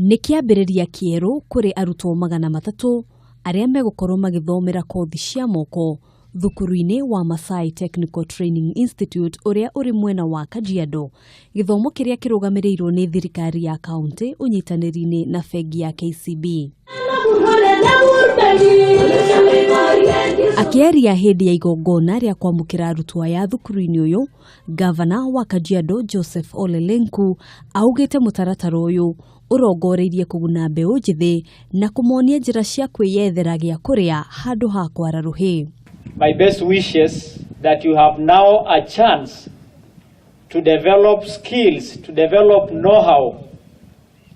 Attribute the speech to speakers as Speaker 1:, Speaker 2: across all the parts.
Speaker 1: Nĩ kĩambĩrĩria kĩerũ kũrĩ arutwo 300 arĩa megũkorwo magĩthomera kothi cia moko thukuru-inĩ wa Maasai Technical Training Institute ũrĩa ũrĩ mwena wa Kajiado, gĩthomo kĩrĩa kĩrũgamĩrĩirwo nĩ thirikari ya kaunti ũnyitanĩri-inĩ na bengi ya KCB. Akĩaria hĩndĩ ya igongona rĩa kwamũkĩra arutwo aya thukuru-inĩ ũyũ, gavana wa Kajiado Joseph Ole Lenku augĩte mũtaratara ũyũ ũrongoreirie kũguna mbeũ njĩthĩ na kũmonia njĩra cia kwĩyethera gĩa kũrĩa handũ ha kwara rũhĩ.
Speaker 2: My best wishes that you have now a chance to develop skills, to develop know-how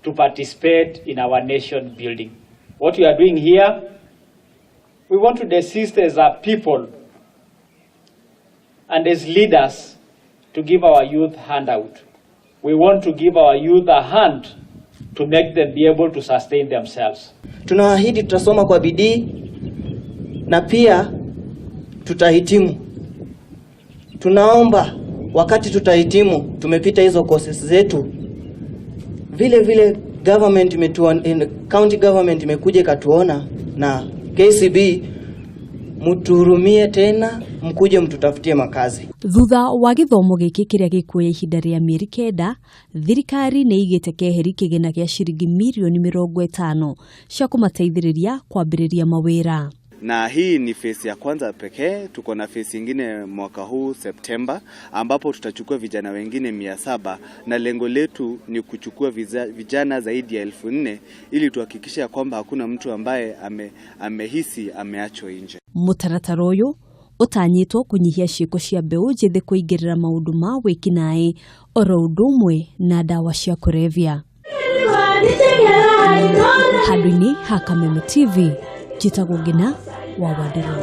Speaker 2: to participate in our nation building. What we are doing here, we want to desist as a people and as leaders to give our youth handout. We want to give our youth a hand to make them be able to sustain themselves.
Speaker 3: Tunaahidi tutasoma kwa bidii na pia tutahitimu. Tunaomba wakati tutahitimu, tumepita hizo courses zetu, vile vile government imetuon, county government imekuja ikatuona na KCB, mtuhurumie tena, mkuje mtutafutie makazi.
Speaker 1: Thutha wa gĩthomo gĩkĩ kĩrĩa gĩkuoya ihinda rĩa mĩeri 9, thirikari nĩ ĩigĩte keheri kĩgĩna gĩa ciringi mirioni 50 cia kũmateithĩrĩria kwambĩrĩria mawĩra.
Speaker 4: Na hii ni phase ya kwanza pekee. Tuko na phase ingine mwaka huu Septemba, ambapo tutachukua vijana wengine 700 na lengo letu ni kuchukua vijana zaidi ya 4,000 ili tuhakikishe kwamba hakuna mtu ambaye amehisi ameachwa nje.
Speaker 1: Mũtaratara ũyũ ũtanyĩtwo kũnyihia ciĩko cia mbeũ njĩthĩ kũingĩrĩra maũndũ ma wĩkinaĩ oro ũndũ ũmwe na ndawa cia kũrebia. Handũ-inĩ ha Kameme TV, njĩtagwo Ngina wa Wanderũ.